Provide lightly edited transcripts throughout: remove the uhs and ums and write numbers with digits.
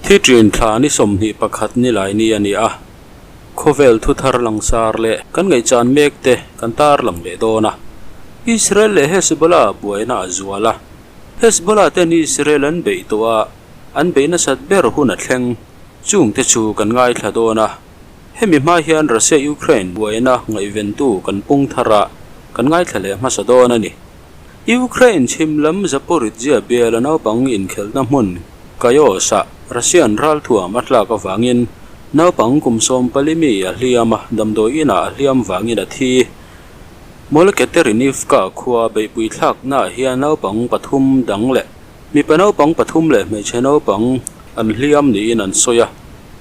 Thi ṭin thla ni 21 ni lai ni a ni a, khawvel thu thar langsar leh kan ngaihchan mek te kan tar lang leh dawn a. Israel leh Hezbollah buaina a zual a, Hezbollah ten Israel an beih tawh a, an beih nasat ber hun a thleng. Chungte chu kan ngaithla dawn a, hemi hma hian Russia-Ukraine buaina ngaihventu kan pung thar a, kan ngaithla leh hmasa dawn a ni. Ukraine chhim lam Zaporizhzhia biala naupang inkhelhna hmun Kayos-ah Russian ralthuam a tlak avangin naupang kum 14 mi a hliam a, damdawi inah a hliam vangin a thi. Molekaterinivka khua beihpui thlaknaah hian naupang pathum dang leh mipa naupang pathum leh hmeichhe naupang an hliam niin an sawi a.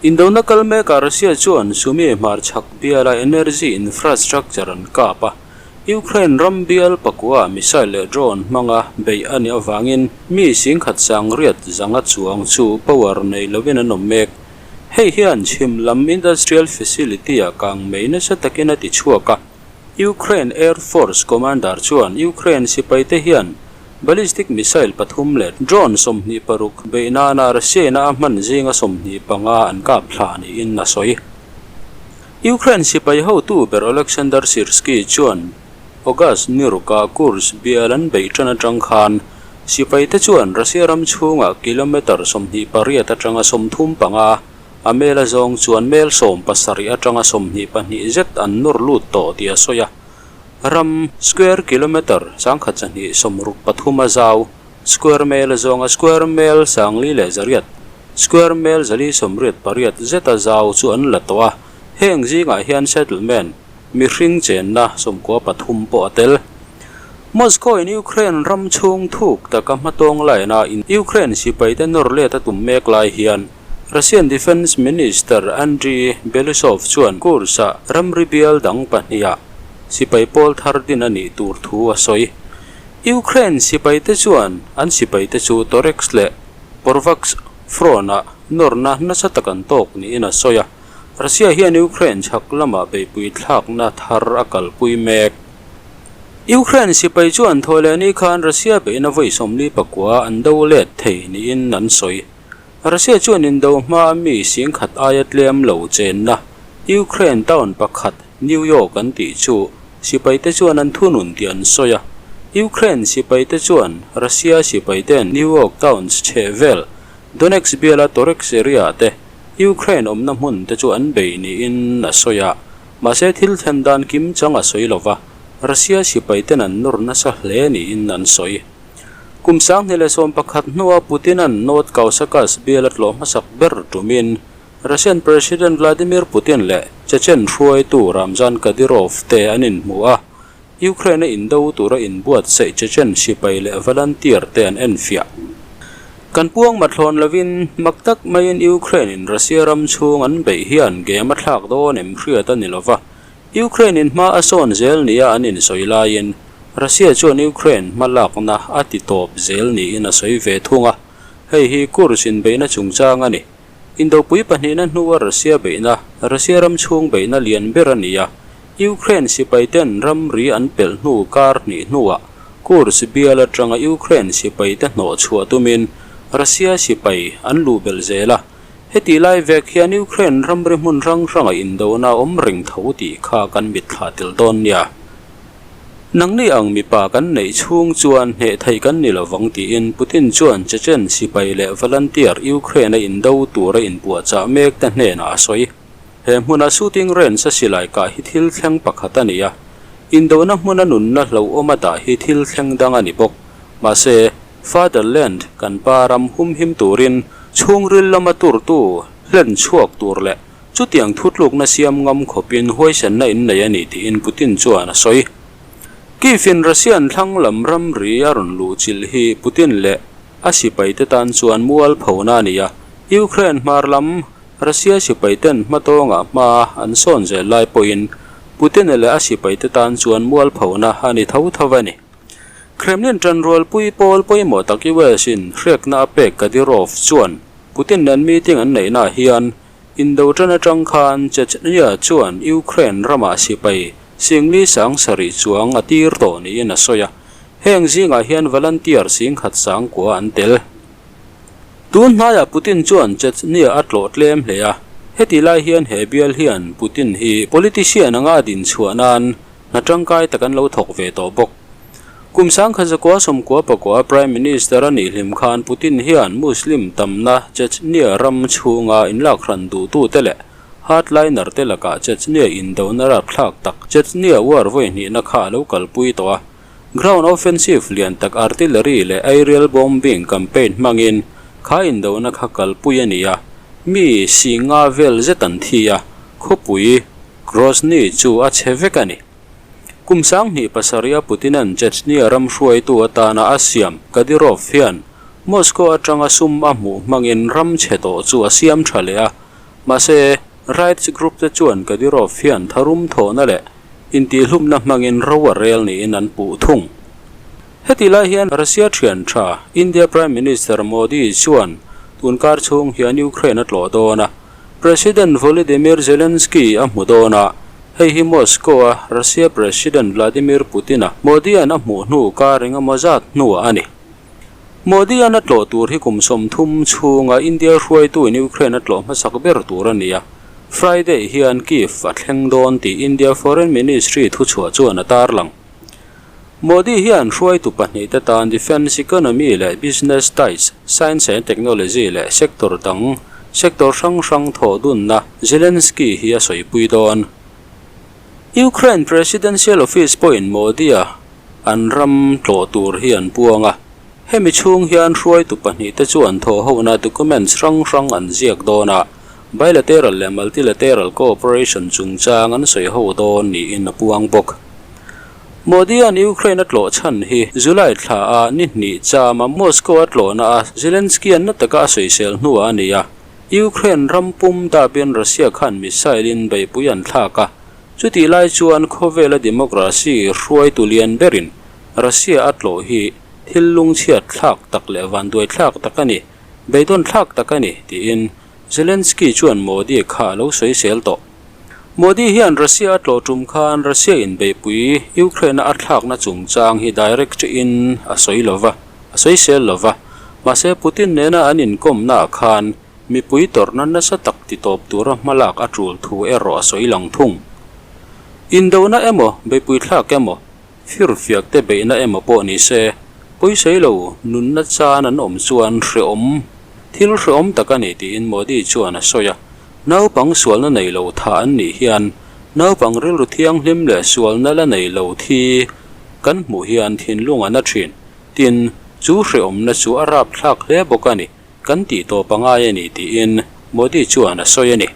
Indona kal mekah Russia chuan Sumy hmarchhak biala energy infrastructure an kap a. Ukraine ram bial pakua missile leh drone hmanga beih a nih avangin mi singkhat sangriat zanga chuang chu power nei lovin an awm mek. Hei hian chhim lam industrial facility-ah kang mei nasa takin a ti chhuak a. Ukraine Air Force commander chuan Ukraine sipaite hian ballistic missile pathum leh drone 26 beih nana Russia-in a hman zinga 25 an kap thla niin a sawi. Ukraine sipai hotu ber Oleksandr Syrskyi chuan August ni ruka Kursk bial an beih tan atang khan sipaite chuan Russia ram chhungah kilometre 28 atanga 35 a mel a zawng chuan mel 17 atanga 22 zet an nawr lut tawh tih a sawi a. Ram square kilometre 1263 a zau, square mel a zawnga square mel 4,100, square mel 488 zet a zau chu an la tawh a, heng zingah hian settlement, mihring chenna 93 pawh a tel. Moscow in Ukraine ram chhung thuk taka hmatawng laina in Ukraine sipaite nawr let a tum mek lai hian Russian Defence Minister Andriy Belousov chuan Kursk-ah ramri bial dang pahniha sipai pawl thar din a nih tur thu a sawi. Ukraine sipaite chuan an sipaite chu Toretsk leh Porvaks front-ah nawrna nasa tak an tawk niin a sawi a, Russia hian Ukraine chhak lamah beihpui thlakna thar a kalpui mek. Ukraine sipai chuan thawhlehni khan Russia beihna vawi 49 an do let thei niin an sawi. Russia chuan indo hmaa mi singkhat aia tlem lo chenna Ukraine town pakhat New York an tih chu sipaite chuan an thunun tih an sawi a. Ukraine sipaite chuan Russia sipaite'n New York town chheh vel Donetsk biala Toretsk area te Ukraine awmna hmun te chu an bei niin a sawi a. Mahse thil thlen dan kim chang a sawi lova, Russia sipaite'n an nawr nasa hle niin an sawi. Kum 2011 hnua Putin-a'n North Caucasus biala tlawh hmasak ber tumin Russian President Vladimir Putin leh Chechen hruaitu Ramzan Kadyrov te an inhmu a, Ukraine-a indo tura inbuatsaih Chechen sipai leh volunteer te an enfiah. Kan puang mathlawn lovin mak tak maiin Ukraine-in Russia ram chhung an beih hian game a thlak dawn em hriat a ni lova, Ukraine-in hma a sawn zel nia an insawi laiin Russia chuan Ukraine hma lakna a ti tawp zel niin a sawi ve thung a, hei hi Kursk inbeihna chungchang a ni. Indopui pahnihna hnua Russia beihna, Russia ram chhung beihna lian ber a ni a, Ukraine sipaiten ramri an pelh hnu kar hnih hnuah Kursk bial atanga Ukraine sipaite hnawh chhuah tumin Russia sipai an luh belh zel a. Heti lai vek hian Ukraine ramri hmun hrang hranga indona awm reng tho tih kha kan mitthla tel dawn nia. Nangni ang mipa kan neih chhung chuan hneh theih kan ni lovang tiin Putin chuan Chechen sipai leh volunteer Ukraine-a indo tura inpuahchah mek te hnenah a sawi. He hmuna shooting range a silai kah hi thil thleng pakhat a ni a, indona hmuna nunna hlauhawm a dah hi thil thleng dang a ni bawk. Mahse, Fatherland kan pa ram humhim turin chhungril lama turtu hlen chhuak tur leh Chutiang thutlukna siam ngam khawpin huaisenna in nei a ni tiin Putin chuan a sawi. Kyiv-in Russian thlang lam ramri a rawn luh chilh hi Putin leh a sipaite tan chuan mual phona a ni a, Ukraine hmar lam Russia sipaiten hmatawngah hma an sawn zel lai pawhin Putin leh a sipaite tan chuan mual phona a ni tho tho a ni. Kremlin tanrualpui pawl pawimawh tak US-in hrekna a pek Kadyrov chuan Putin nen meeting an neihnaah hian Indo tan atang khan Chechnya chuan Ukraine ramah sipai singli sang sarih chuang a tir tawh niin a sawi a, heng zingah hian volunteer singkhat sangkua an tel. Tun hnaiah Putin chuan Chechnya a tlawh tlem hle a, heti lai hian he bial hian Putin hi politician anga a din chhuah nan hna tangkai tak an lo thawk ve tawh bawk. Kum sangkha zakua sawmkua pakua Prime Minister a nih hlim khan Putin hian Muslim tamna Chechnya ram chhunga inlakhran duhtute leh hardliner te lakah Chechnya indona rapthlak tak Chechnya War vawi hnihna kha a lo kalpui tawh a. Ground offensive lian tak artillery leh aerial bombing campaign hmangin kha indona kha kalpui a ni a, mi si nga vel zet an thi a, khawpui Grozny chu a chhe vek a ni. Kum sanghnih pasarih a Putina'n Chechnya ram hruaitu atana a siam Kadyrov hian Moscow atanga sum a hmuh hmangin ram chhe tawh chu a siam tha leh a, mahse rights group te chuan Kadyrov hian tharum thawhna leh Intihhlumna hmangin ro a rel niin an puh thung. Heti lai hian Russia thian tha India Prime Minister Modi chuan tunkar chhung hian Ukraine a tlawh dawn a, President Volodymyr Zelensky a hmu dawn a, hei hi Moscow-a Russia President Vladimir Putin-a Modi-a'n a hmuh hnu kar engemaw zat hnuah a ni. Modi-a'n a tlawh tur hi kum 30 chhunga India hruaituin Ukraine a tlawh hmasak ber tur a ni a, Friday hian Kyiv a thleng dawn tih India Foreign Ministry thuchhuah chuan a tarlang. Modi hian hruaitu pahnihte tan defence, economy leh business ties, science and technology leh sector dang, sector hrang hrang thawh dunna Zelensky hi a sawipui dawn. Ukraine Presidential Office pawhin Modi-a an ram tlawh tur hi an puang a, hemi chhung hian hruaitu pahnihte chuan thawhhona documents hrang hrang an ziak dawn a, bilateral leh multilateral cooperation chungchang an sawi ho dawn niin a puang bawk. Modi-a'n Ukraine a tlawh chhan hi July thla a ni hnih chama Moscow a tlawhna a Zelensky-a'n na taka a sawisel hnuah a ni a, Ukraine ram pum dapin Russia khan missile-in beihpui an thlak a, Chutih lai chuan khawvela democracy hruaitu lian berin Russia a tlawh hi thil lungchhiat thlak tak leh vanduai thlak tak a ni, beidawn thlak tak a ni, tiin Zelensky chuan Modi kha a lo sawisel tawh. Modi hian Russia a tlawh tum khan Russia inbeihpui Ukraine-a a thlakna chungchang hi direct in a sawi lova, a sawisel lova, mahse Putin nena an inkawmnaah khan Mipui tawrhna nasa tak titawp tura hmalak a tul thu erawh a sawi lang thung. Indona emaw, beipui thlak emaw, firfiak te beihna emaw pawh ni se, pawisei lo nunna chan an awm chuan hrehawm, thil hrehawm tak a ni tiin Modi chuan a sawi a. Naupang sualna nei lo tha an nih hian naupang rilru thianghlim leh sualna la nei lo thi kan hmuh hian thinlung a na thin. Tin, chu hrehawmna chu a rapthlak hle bawk a ni. Kan tih tawp a ngai a ni tiin Modi chuan a sawi a ni.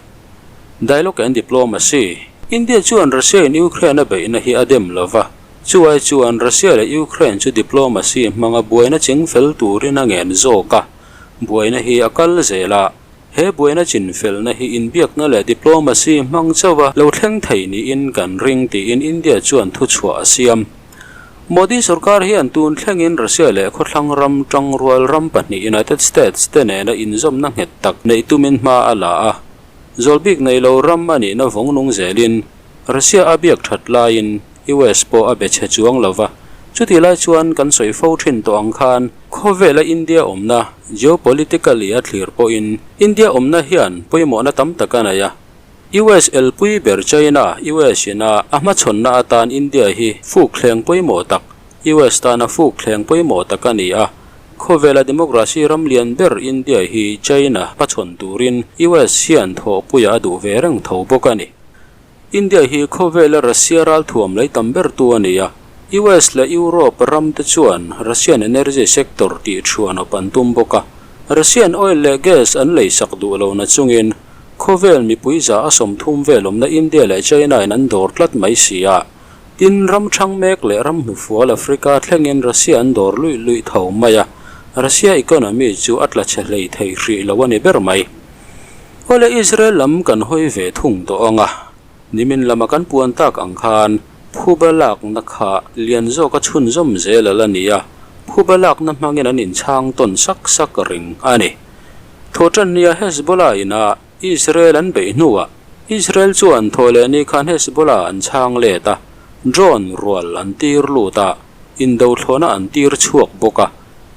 Dialogue and Diplomacy, India chuan Russia in Ukraine a beihna hi a dem lo va, chuai chuan Russia leh Ukraine chu diplomacy hmanga buaina ching fel turin a ngen zawk a, buaina hi a kal zel a, he buaina chin felna hi inbiakna leh diplomacy hmang chauha lo thleng thei niin kan ring tiin India chuan thuchhuah a siam. Modi sorkar hian tun thlengin Russia leh khawthlang ram tangrual ram pahnih United States te nena inzawmna nghet tak neih tumin hma a la a. Zawlbik nei lo ram a nihna vawng nung zelin Russia a biak that laiin US pawh a be chhe chuang lo va. Chutih lai chuan kan sawi fo thin tawh ang khan khawvela India awmna geopolitically a thlir pawhin India awmna hian pawimawhna tam tak a nei a. US elpui ber China, US in a a hmachhawnna atan India hi fuk thleng pawimawh tak, US tana fuk thleng pawimawh tak a ni a. Khawvela democracy ram lian ber India hi China hmachhawn turin US hian thawhpuia a duh ve reng tho bawk a ni. India hi khawvela Russia ralthuam lei tam bertu a ni a, US leh Europe ram te chuan Russian energy sector tih thuan awp an tum bawk a. Russian oil leh gas an leisak duh lo na chungin Khawvel mipui za a 30 vel awmna India leh China in an dawr tlat mai si a, tin ram thang mek leh ram hnufual Africa thlengin Russia an dawr luih luih tho mai a, Russia economy chu a tla chhe hlei thei hrih lo a ni ber mai. Awle Israel lam kan hawi ve thung tawh ang a, nimin lama kan puan tak ang khan phuba lakna kha lian zawk a chhunzawm zel a la ni a, phuba lakna hmangin an inchhang tawn sak sak ring a ni. Thawhṭan nia Hezbollah ina Israel an beih hnuah Israel chuan thawhleh ni khan Hezbollah an chhang let a, drone rual an tir lut a, indothlawhna an tir chhuak bawk a.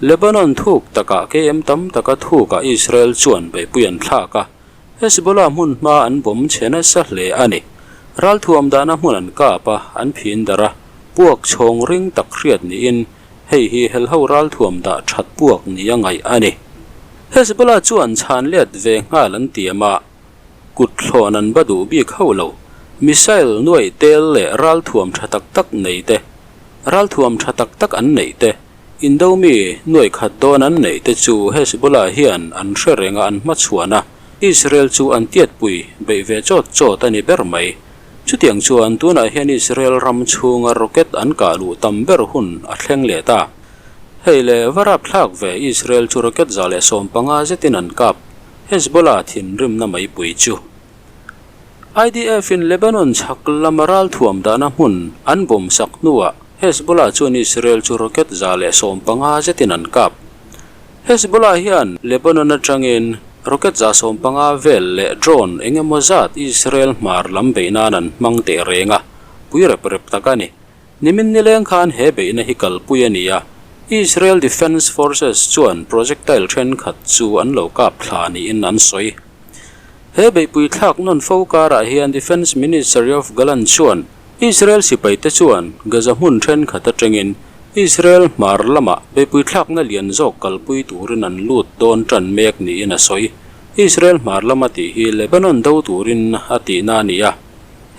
Lebanon thuk takah KM tam taka thukah Israel chuan beihpui an thlak a, Hezbollah hmun hma an bawm chhe nasa hle a ni. Ralthuam dahna hmun an kap a, an phin darh a, puak chhawng ring tak hriat niin hei hi helho ralthuam dah that puak nia ngaih a ni. Hezbollah chuan chhan let ve nghal an tiam a, kut thlawn an ba duh bik ho lo. Missile nuaih tel leh ralthuam tha tak tak nei te, ralthuam tha tak tak an neih te, Indo mi nuaih khat dawn an neih te chu Hezbollah hian an hre reng a an hmachhuan a, Israel chu an tiatpui beih ve chawt chawt a ni ber mai. Chutiang chuan tunah hian Israel ram chhunga rocket an kah luh tam ber hun a thleng leh ta. Hei le va rapthlak ve Israel chu rocket 115 zetin an kap Hezbollah thinrimna maipui chu. IDF in Lebanon chhak lama ralthuam dahna hmun an bawm sak hnuah Hezbollah chuan Israel chu rocket 115 zetin an kap. Hezbollah hian Lebanon atangin rocket 150 vel leh drone eng emaw zat Israel hmar lam beih nan an hmang teh reng a, pui rep rep tak a ni. Nimin nileng khan he beihna hi kalpui a ni a, Israel Defence Forces chuan projectile thenkhat chu an lo kap thla niin an sawi. He beihpui thlak nawn fo karah hian Defence Minister Yoav Gallant chuan Israel sipaite chuan Gaza hmun thenkhat atangin Israel hmar lamah beihpui thlakna lian zawk kalpui turin an lut dawn tan mek niin a sawi. Israel hmar lama tih hi Lebanon do turin a tihna a ni a.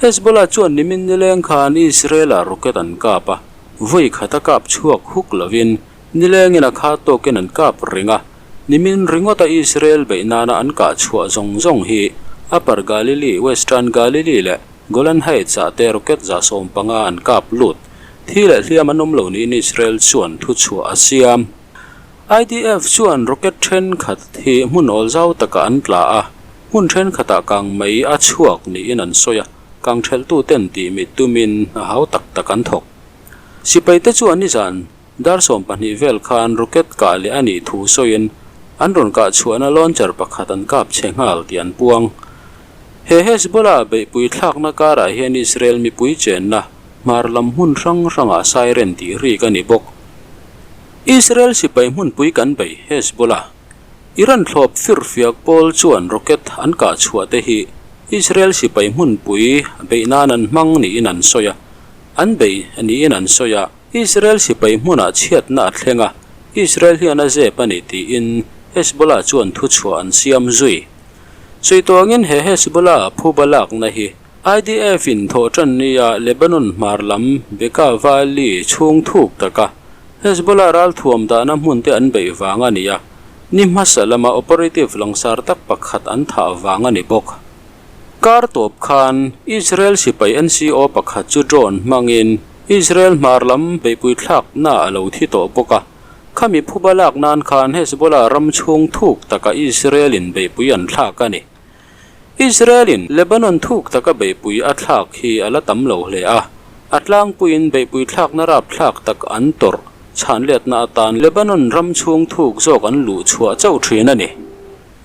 Hezbollah chuan nimin nileng khan Israel-ah rocket an kap a, vawi khat a kap chhuak huk lovin nilengin a kha tawkin an kap reng a. Nimin ringawta Israel beih nana an kah chhuah zawng zawng hi Upper Galilee, Western Galilee leh Golan Heights-ah te rocket 150 an kap lut. Thi leh hliam an awm lo niin Israel chuan thuchhuah a siam. IDF chuan rocket thenkhat hi hmun awl zau takah an tla a, hmun thenkhatah kang mai a chhuak niin an sawi a, kang thelhtuten tih mit tumin a hau tak tak an thawk. Sipaite chuan nizan dar 12 vel khan rocket kah leh a nih thu sawiin an rawn kah chhuahna launcher pakhat an kap chhe nghal tih an puang. He Hezbollah beihpui thlakna karah hian Israel mipui chenna hmar lam hmun hrang hrangah siren tih rik a ni bawk. Israel sipai hmunpui kan bei, Hezbollah. Iran thlawp firfiak pawl chuan rocket an kah chhuah te hi Israel sipai hmunpui beih nan an hmang niin an sawi a, an bei niin an sawi a. Israel sipai hmunah chhiatna a thleng a, Israel hian a zep a ni tiin Hezbollah chuan thuchhuah an siam zui. Suituangin he Hezbollah phuba lakna hi IDF in thawhṭan nia Lebanon hmar lam Bekaa Valley chhung thuk taka Hezbollah ralthuam dahna hmun te an beih vang a ni a, ni hmasa lama operative langsar tak pakhat an thah vang a ni bawk. Kar tawp khan Israel sipai NCO pakhat chu drone hmangin Israel hmar lam beihpui thlakna a lo thi tawh bawk a, khami phuba lak nan khan Hezbollah ram chhung thuk taka Israel in beihpui an thlak a ni. Israel-in Lebanon thuk taka beihpui a thlak hi a la tam lo hle a, a tlangpuiin beihpui thlakna rapthlak tak an tawrh chhanletna atan Lebanon ram chhung thuk zawk an luh chhuah chauh thin a ni.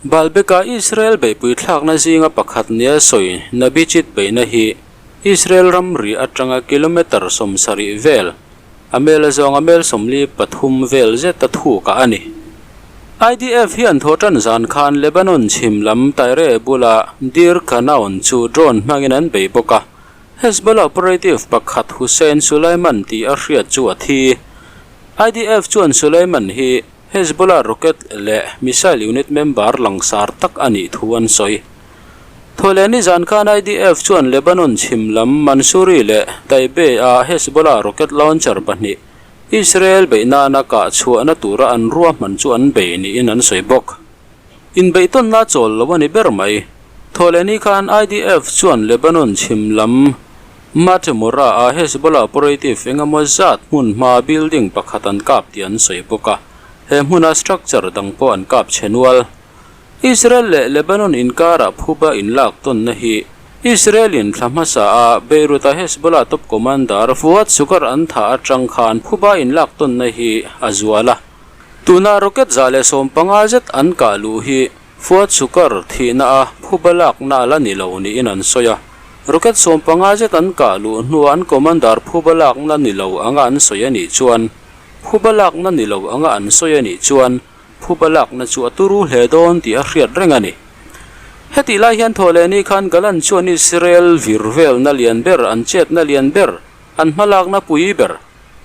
Baalbek-a Israel beihpui thlakna zinga pakhat nia sawi Nabichit beihna hi Israel ramri atanga kilometre 70 vel A mel a zawng a mel 43 vel zet a thuk a a ni. IDF hian thawhtan zan khan Lebanon chhim lam Tyre bula Deir Qanoun chu drone hmangin an bei bawk a. Hezbollah operative pakhat Hussein Sulaiman tih a hriat chu a thi. IDF chuan Sulaiman hi Hezbollah rocket leh missile unit member langsar tak a nih thu an sawi. Thawhlehni zan khan IDF chuan Lebanon chhim lam Mansouri leh Taybeh-a Hezbollah rocket launcher pahnih Israel beih nana kah chhuahna tura an ruahman chu an bei niin an sawi bawk. Inbeihtawnna chawl lo a ni ber mai. Thawhlehni khan IDF chuan Lebanon chhim lam Matmura-a Hezbollah operative engemaw zat hmun hmaa building pakhat an kap tih an sawi bawk a, he hmuna structure dang pawh an kap chhe nual. Israel leh Lebanon inkarah phuba inlak tawnna hi Israel-in thla hmasa a Beirut-a Hezbollah top commander Fuad Shukr an thah atang khan phuba inlak tawnna hi a zual a. Tuna rocket 115 zet an kah luh hi Fuad Shukr thihna a phuba lakna a la ni lo niin an sawi a. Rocket 15 zet an kah luh hnuah an commander phuba lakna ni lo anga an sawi a nih chuan. Phuba lakna ni lo anga an sawi a nih chuan phuba lakna chu a turu hle dawn tih a hriat reng a ni. Hetih lai hian Thawhlehni khan Gallant chuan Israel vir velna lian ber, an chetna lian ber, an hmalakna pui ber,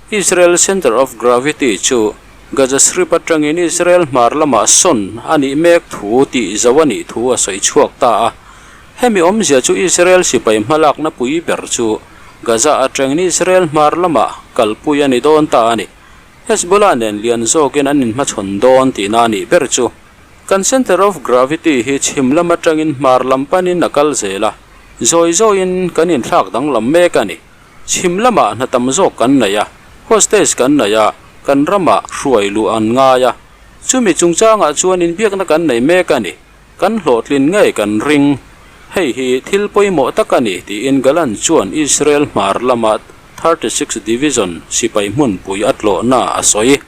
Israel Center of Gravity chu Gaza Strip atangin Israel hmar lamah sawn a nih mek thu tih zo a nih thu a sawi chhuak ta a. Hemi awmzia chu Israel sipai hmalakna pui ber chu Gaza atangin Israel hmar lamah kalpui a ni dawn ta a ni. Hezbollah nen lian zawkin an inhmachhawn dawn tihna a nih ber chu. Kan Center of Gravity hi chhim lam atangin hmar lam panin a kal zel a, zawi zawiin kan inthlak danglam mek a ni. Chhim lamah hna tam zawk kan nei a, hostage kan nei a, kan ramah hruai luh an ngai a. Chumi chungchangah chuan inbiakna kan nei mek a ni. Kan hlawhtlin ngei kan ring. Hei hi thil pawimawh tak a ni, tiin Gallant chuan Israel hmar lama 36 Division sipai hmunpui a tlawhna a sawi.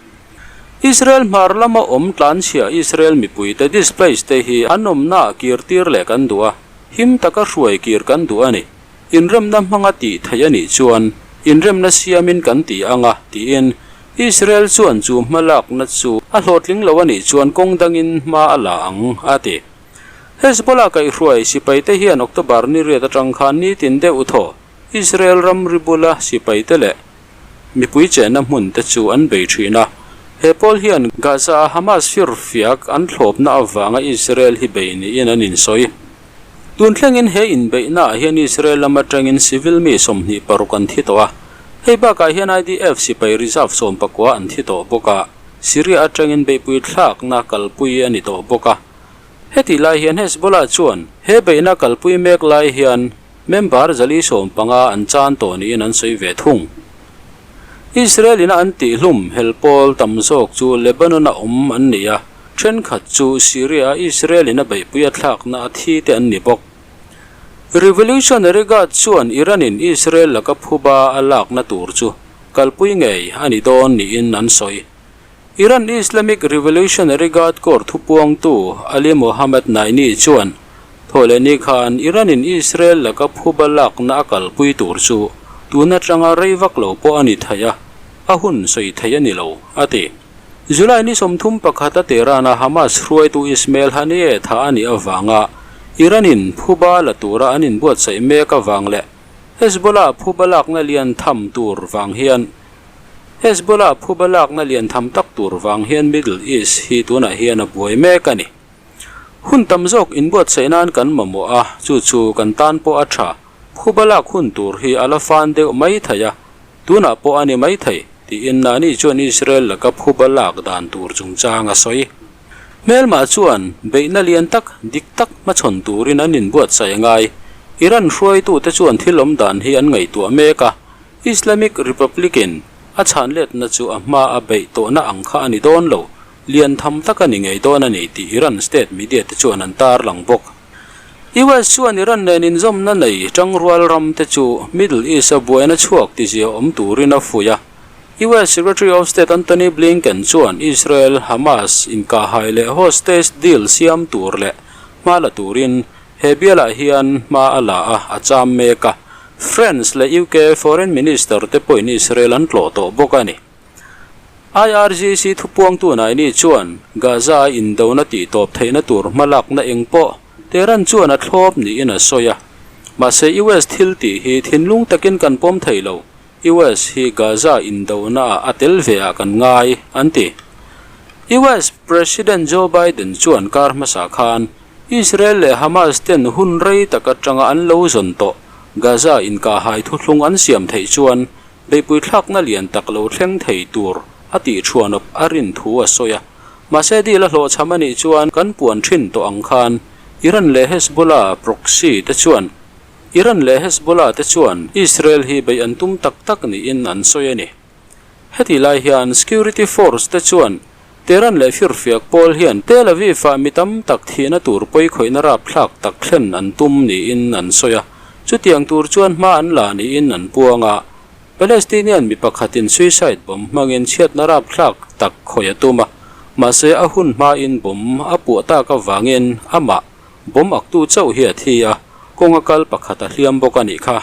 Israel hmar lama awm tlanchhia Israel mipuite displaced te hi an awmnaah kirtir leh kan duh a, him taka hruai kir kan duh a ni. Inremna hmanga tih theih a nih chuan inremna siamin kan ti ang a, tiin Israel chuan chu hmalakna chu a hlawhtling lo a nih chuan kawng dangin hma a la ang, a ti. Hezbollah kaihhruai sipaite hian October ni riat atang khan nitin deuh thaw Israel ramri bula sipaite leh mipui chenna hmun te chu an bei thin a. He pawl hian Gaza-a Hamas firfiak an thlawpna avanga Israel hi bei niin an insawi. Tun thlengin he inbeihnaah hian Israel lam atangin civil mi 26 an thi tawh a, hei bakah hian IDF sipai reserve 19 an thi tawh bawk a, Syria atangin beihpui thlakna kalpui a ni tawh bawk a. Hetih lai hian Hezbollah chuan he beihna kalpui mek lai hian member 450 an chan tawh niin an sawi ve thung. Israel ina an tihhlum hel pawl tam zawk chu Lebanon-a awm an ni a, thenkhat chu Syria-a Israel ina beihpui a thlakna a thi te an ni bawk. Revolutionary Guard chuan Iran-in Israel laka phuba a lakna tur chu kalpui ngei a ni dawn niin an sawi. Iran Islamic Revolutionary Guard Corps thupuangtu Ali Mohammad Naini chuan Thawhlehni khan Iran-in Israel laka phuba lakna a kalpui tur chu tun atanga rei vak lo pawh a ni thei a, a hun sawi thei a ni lo, a ti. July ni 31 a Tehran-a Hamas hruaitu Ismail Haniyeh thah a nih avanga Iran-in phuba la tura an inbuatsaih mek avang leh Hezbollah phuba lakna lian tham tur vang hian Hezbollah phuba lakna lian tham tak tur vang hian Middle East hi tunah hian a buai mek a ni. Hun tam zawk inbuatsaih nan kan mamawh a, chu chu kan tan pawh a tha. Phuba lak hun tur hi a la fan deuh mai thei a, tunah pawh a ni mai thei, tiin Nani chuan Israel laka phuba lak dan tur chungchang a sawi. Hmelmah chuan beihna lian tak, dik tak hmachhawn turin an inbuatsaih a ngai. Iran hruaitute chuan thil awm dan hi an ngaihtuah mek a, Islamic Republic-in a chhan letna chu a hma a beih tawhna ang kha a ni dawn lo, lian tham tak a ni ngei dawn a ni tih Iran state media te chuan an tarlang bawk. US chuan Iran nen inzawmna nei tangrual ram te chu Middle East-a buaina chhuak tizia awm turin a fuih a. US Secretary of State Antony Blinken chuan Israel, Hamas inkahhai leh hostage deal siam tur leh hma la turin He bialah hian hma a la a, a cham mek a. France leh UK Foreign Minister te pawhin Israel an tlawh tawh bawk a ni. IRGC thupuangtu Naini chuan Gaza a indona tihtawp theihna tur hmalakna eng pawh Tehran chuan a thlawp niin a sawi a. Mahse US thil tih hi thinlung takin kan pawm thei lo, US hi Gaza indona ah a tel ve ah kan ngai, an ti. US President Joe Biden chuan kar hmasa khan Israel leh Hamas ten hun rei tak atanga an lo zawn tawh Gaza inkahhai thuthlung an siam theih chuan beihpui thlakna lian tak lo thleng thei tur a tih thuanawp a rin thu a sawi a. Mahse deal a hlawhchham a nih chuan kan puan thin tawh ang khan Iran leh Hezbollah proxy te chuan Iran leh Hezbollah te chuan Israel hi beih an tum tak tak niin an sawi a ni. Hetih lai hian security force te chuan Tehran leh firfiak pawl hian Tel Aviv-ah mi tam tak thihna tur pawikhawihna rapthlak tak thlen an tum niin an sawi a, chutiang tur chuan hma an la niin an puang a. Palestinian mi pakhatin suicide bomb hmangin chhiatna rapthlak tak khawih a tum a, mahse a hun hmain bomb a puah tak avangin amah bomb aktu chauh hi a thi a, kawnga kal pakhat a hliam bawk a nih kha.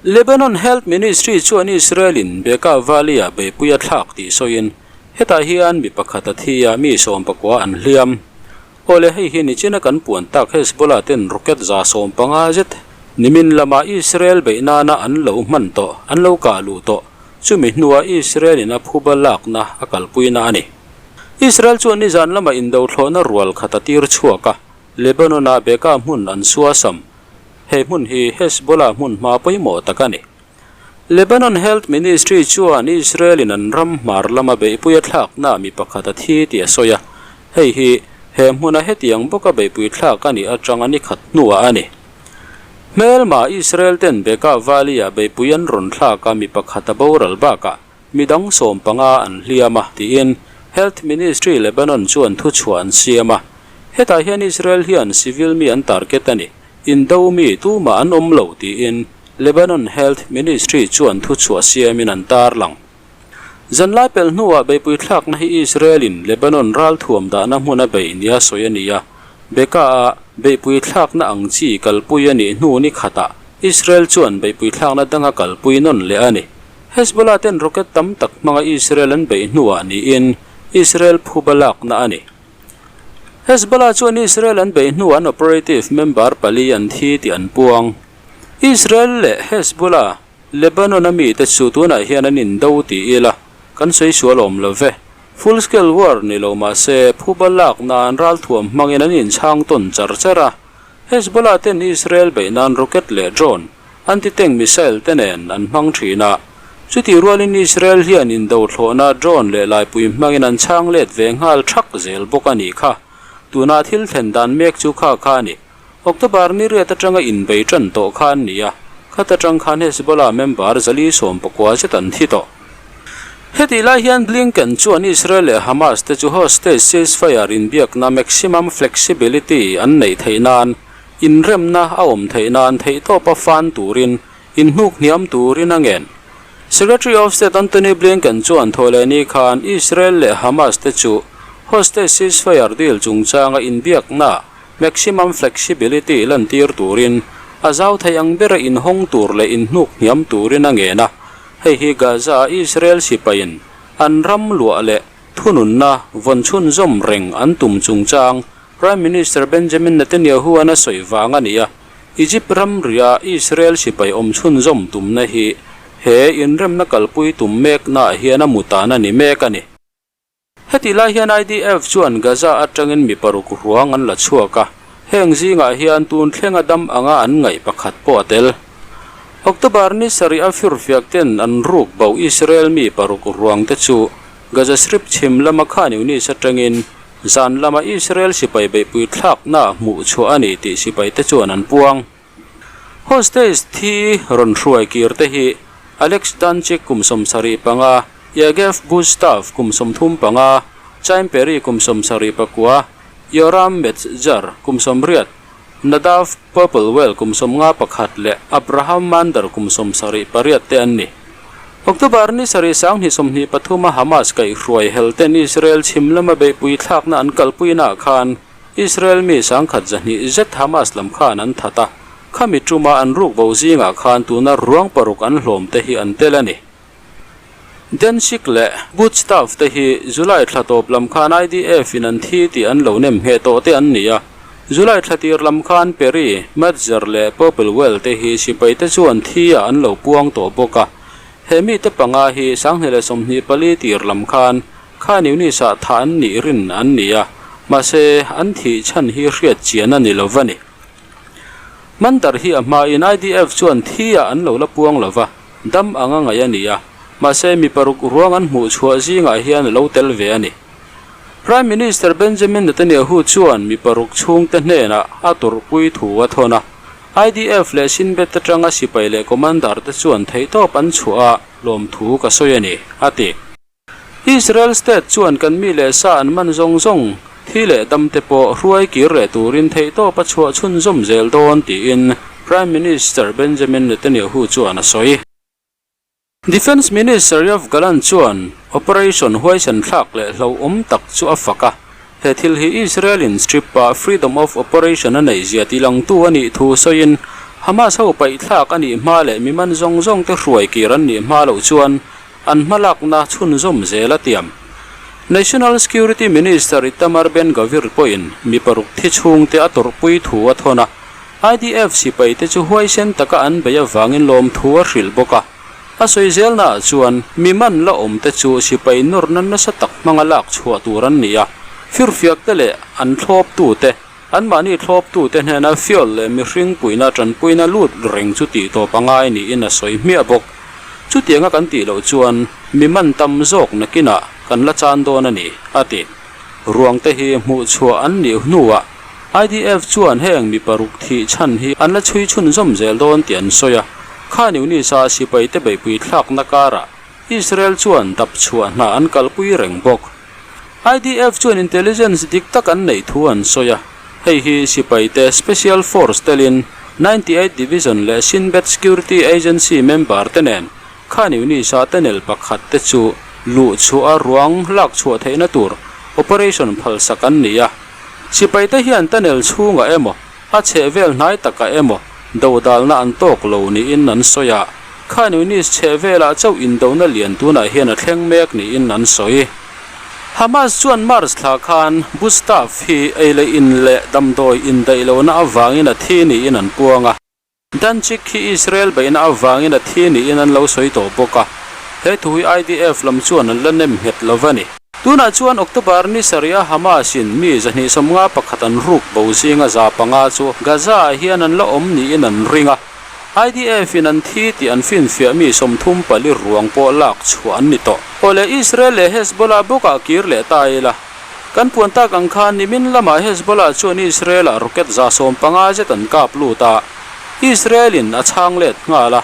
Lebanon Health Ministry chuan Israel-in Bekaa Valley-ah beihpui a thlak tih sawiin, hetah hian mi pakhat a thi a, mi 14 an hliam. Awle hei hi nichina kan puan tak Hezbollah ten rocket 150 zet nimin lama Israel beih nana an lo hman tawh, an lo kah luh tawh, chumi hnuah Israel-in a phuba lakna a kalpuina a ni. Israel chuan nizan lama indo thlawhna rual khat a tir chhuak a, Lebanon-ah Bekaa hmun an suasam. He hmun hi Hezbollah hmun hma pawimawh tak a ni. Lebanon Health Ministry chuan Israel-in an ram hmar lama beihpui a thlakna mi pakhat a thi tih a sawi a, hei hi he hmuna hetiang bawka beihpui thlak a nih atanga ni khat hnuah a ni. Hmelma Israel ten Bekaa Valley-ah beihpui an rawn thlak a mi pakhat a boral bakah midang 15 an hliam a tiin Health Ministry Lebanon chuan thuchhuah an siam a. Hetah hian Israel hian civil mi an target a ni. Indo mi tumah an awm lo tiin Lebanon Health Ministry chuan thuchhuah siamin an tarlang. Zanlai pelh hnuah beihpui thlakna hi Israel-in Lebanon ralthuam dahna hmun a beih nia sawi a ni a. Bekaa-a beihpui thlakna ang chi kalpui a nih hnu ni khatah Israel chuan beihpui thlakna danga kalpui nawn leh a ni. Hezbollah ten rocket tam tak hmanga Israel an beih hnuah niin Israel phuba lakna a ni. Hezbollah chuan Israel an beih hnuah an operative member pali an thi tih an puang. Israel leh Hezbollah, Lebanon-a mite chu tunah hian an indo ti ila kan sawi sual awm lo ve. Full scale war ni lo mah se phuba lak nan ralthuam hmangin an inchhang tawn char char a. Hezbollah ten Israel beih nan rocket leh drone, anti-tank missile te nen an hmang thin a. Chutih rualin Israel hian indo thlawhna drone leh laipui hmangin an chhang let ve nghal thak zel bawk a nih kha. Tuna thil thlen dan mek chu kha kha a ni. October ni riat atanga inbei tan tawh kha an ni a, khat atang khan Hezbollah member 490 zet an thi tawh. Hetih lai hian Blinken chuan Israel leh Hamas te chu hostage ceasefire inbiakna maximum flexibility an neih theih nan inremna a awm theih nan theihtawpa fan turin inhnuk hniam turin a ngen. Secretary of State Antony Blinken chuan thawhlehni khan Israel leh Hamas te chu hostage ceasefire deal chungchanga inbiakna maximum flexibility lantir turin a zau thei ang bera inhawng tur leh inhnuk hniam turin a ngen a. Hei hi Gaza-a Israel sipaiin an ram luah leh thununna vawn chhunzawm reng an tum chungchang Prime Minister Benjamin Netanyahu-a'n a sawi vang a ni a, Egypt ramria Israel sipai awm chhunzawm tumna hi he inremna kalpui tum meknaah hian a mutan a ni mek a ni. Hetih lai hian IDF chuan Gaza atangin mi paruk ruang an la chhuak a, heng zingah hian tun thlenga dam anga an ngaih pakhat pawh a tel. October ni sarih a firfiak ten an ruk bo Israel mi paruk ruang te chu Gaza Strip chhim lama Khan Yunis atangin zan lama Israel sipai beihpui thlakna hmuh chhuah a ni tih sipai te chuan an puang. Hostage thi rawn hruai kir te hi Alex Danchik kum 75, Yagev Bustav kum 35, Chaim Perry kum 79, Yoram Metzger kum 80, Nadav Popplewell kum 51 leh Abraham Mander kum 78 te an ni. October ni sarih 2023 a Hamas kaihhruai hel ten Israel chhim lama beihpui thlakna an kalpuinaah khan Israel mi 120 zet Hamas lam khan an that a, khami tuma an ruk bo zingah khan tuna ruang paruk an hlawm te hi an tel a ni. Danshik leh Bootstaff te hi July thla tawp lam khan IDF in an thi tih an lo nem ngheh tawh te an ni a, July thla tir lam khan Perry, Metzger leh Popplewell te hi sipai te chuan thi ah an lo puang tawh bawk a, he mite panga hi 2024 tir lam khan Khan Yunis-ah thah an nih rin an ni a, mahse an thih chhan hi hriat chian a ni lo va ni. Mandar hi a hmain IDF chuan thi-ah an lo la puang lo va, dam anga ngaih a ni a, mahse mi paruk ruang an hmuh chhuah zingah hian a lo tel ve a ni. Prime Minister Benjamin Netanyahu chuan mi paruk chhungte hnenah a tawrhpui thu a thawn a, IDF leh Shin Bet atanga sipai leh commander te chuan theihtawp an chhuah a lawmthu ka sawi a ni, a ti. Israel state chuan kan mi leh sa an man zawng zawng, thi leh dam te pawh hruai kir leh turin theihtawp a chhuah chhunzawm zel dawn tiin Prime Minister Benjamin Netanyahu chuan a sawi. Defence Minister Yoav Gallant chuan operation huaisen thlak leh hlauhawm tak chu a fak a, he thil hi Israel-in Strip-ah freedom of operation a neih zia tilangtu a nih thu sawiin Hamas ho paihthlak a nih hma leh mi man zawng zawng te hruai kir an nih hma loh chuan an hmalakna chhunzawm zel a tiam. National Security Minister Itamar Ben-Gvir pawhin mi paruk thi chhungte a tawrhpui thu a thawn a, IDF sipaite chu huaisen taka an bei avangin lawmthu a hrilh bawk a. A sawi zelnaah chuan mi man la awmte chu sipai nawrna nasa tak hmanga lak chhuah tur an ni a, firfiakte leh an thlawptute, anmahni thlawptute hnena fuel leh mihring puihna tanpuina lut reng chu tih tawp a ngai niin a sawi hmiah bawk. Chutianga kan tih loh chuan mi man tam zawk nakinah kan la chan dawn a ni, a ti. Ruangte hi hmuh chhuah an nih hnuah IDF chuan heng mi paruk thih chhan hi an la chhui chhunzawm zel dawn tih an sawi a. Kha Niunisa sipaite beihpui thlakna karah Israel chuan dap chhuah hna an kalpui reng bawk. IDF chuan intelligence dik tak an neih thu an sawi a, hei hi sipaite Special Force telin 98 Division leh Shin Bet Security Agency member te nen Kha Niunisa tunnel pakhat te chu luh chhuah a ruang lak chhuah theihna tur operation phalsak an ni a. Sipaite hian tunnel chhungah emaw, a chhehvel hnai takah emaw dodalna an tawk lo niin an sawi a. Kha Niunis chhehvelah chauh indona lian tunah hian a thleng mek niin an sawi. Hamas chuan March thla khan Bustaf hi ei leh in leh damdawi indaih lohna avangin a thi niin an puang a. Danchik hi Israel beihna avangin a thi niin an lo sawi tawh bawk a, he thu hi IDF lam chuan an la nem nghet lo va ni. Tunah chuan October ni sarih a Hamas-in mi 251 an ruk bo zinga 500 chu Gaza-ah hian an la awm niin an ring a, IDF-in an thi tih an finfiah mi 34 ruang pawh lak chhuah an ni tawh. Aw le, Israel leh Hezbollah bawkah kir leh ta ila. Kan puan tak ang khan nimin lamah Hezbollah chuan Israel-ah rocket 150 zet an kap lut a, Israel-in a chhang let nghal a,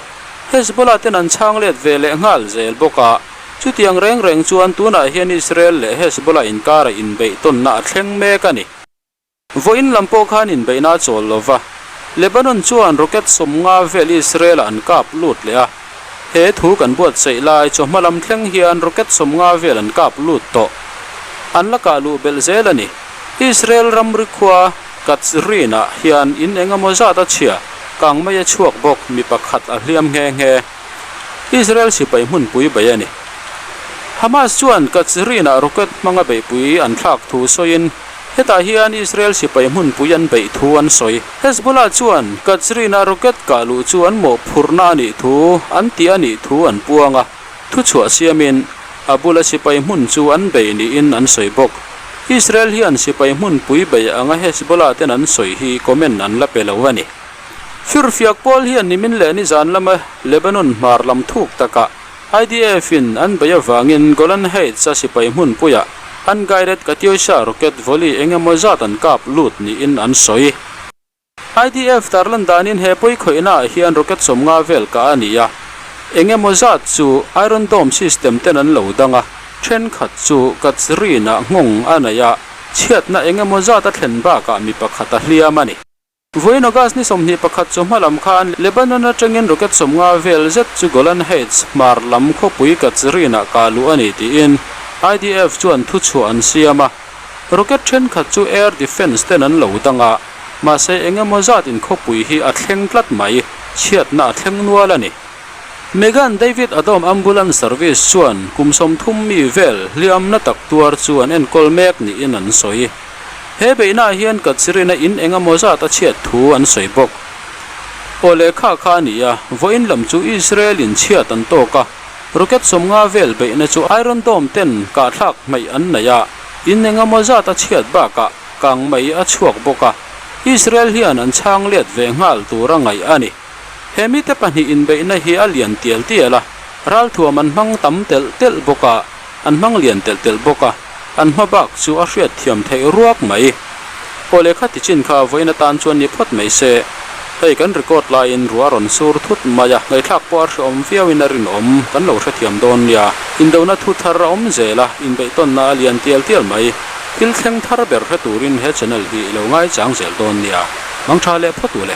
Hezbollah ten an chhang let ve leh nghal zel bawk a, chutiang reng reng chuan tunah hian Israel leh Hezbollah inkara inbeih tawnna a thleng mek a ni. Vawiin lam pawh khan inbeihna a chawl lo va, Lebanon chuan rocket 50 vel Israel-ah an kap lut leh a. He thu kan buatsaih lai chawhma lam thleng hian rocket 50 vel an kap lut tawh. An la kah luh belh zel a ni. Israel ramri khua Katzrin-ah hian in eng emaw zat a chhia, kang mai a chhuak bawk, mi pakhat a hliam nghe nghe. Israel sipai hmunpui bei a ni. Hamas chuan Katzrin-ah rocket hmanga beihpui an thlak thu sawiin, Hetah hian Israel sipai hmunpui an beih thu an sawi. Hezbollah chuan Katzrin-a rocket kah luh chu an mawhphurhna a nih thu an ti a nih thu an puang a, thuchhuah siamin a bula sipai hmun chu an bei niin an sawi bawk. Israel hian sipai hmunpui bei anga Hezbollah ten an sawi hi comment an la pe lo a ni. Firfiak pawl hian nimin leh nizan lama Lebanon hmar lam thuk takah IDF-in an bei avangin Golan Heights-a sipai hmunpuiah unguided Katyusha rocket volley eng emaw zat an kap lut niin an sawi. IDF tarlan danin he pawi khawihnaah hian rocket 50 vel kah a ni a, eng emaw zat chu Iron Dome system ten an lo dang a, thenkhat chu Katzrin-ah nghawng a nei a, chhiatna eng emaw zat a thlen bakah mi pakhat a hliam a ni. Vawiin August ni 21 chu hma lam khan Lebanon atangin rocket 50 vel zet chu Golan Heights hmar lam khawpui Katzrin-ah kah luh a ni tiin IDF chuan thuchhuah an siam a. Rocket thenkhat chu air defence ten an lo dang a, mahse eng emaw zat in khawpui hi a thleng tlat mai, chhiatna a thleng nual a ni. Megan David Adom Ambulance Service chuan kum 30 mi vel hliamna tak tuar chu an enkawl mek niin an sawi. He beihnaah hian Katzirina in eng emaw zat a chhiat thu an sawi bawk. Aw lehkha kha a ni a, vawiin lam chu Israel in chhiat an tawk a, rocket 50 vel beihna chu Iron Dome ten kahthlak hmaih an nei a, in eng emaw zat a chhiat bakah kang mai a chhuak bawk a, Israel hian an chhang let ve nghal tur a ngaih a ni. He mite pahnih inbeihna hi a lian tial tial a, ralthuam an hmang tam telh telh bawk a, an hmang lian telh telh bawk a, an hma bak chu a hriat thiam theih ruak mai. Aw lehkha ti chin kha vawiin atan chuan ni phawt mai se. Hei kan record laiin ruah a rawn sur thut mai a, ngaihthlak pawh a hrehawm viauin a rinawm, kan lo hrethiam dawn nia. Indona thu thar a awm zel a, inbeihtawnna a lian tial tial mai. Thil thleng thar ber hre turin he channel hi i lo ngaichang zel dawn nia. Mangtha leh phawt u le.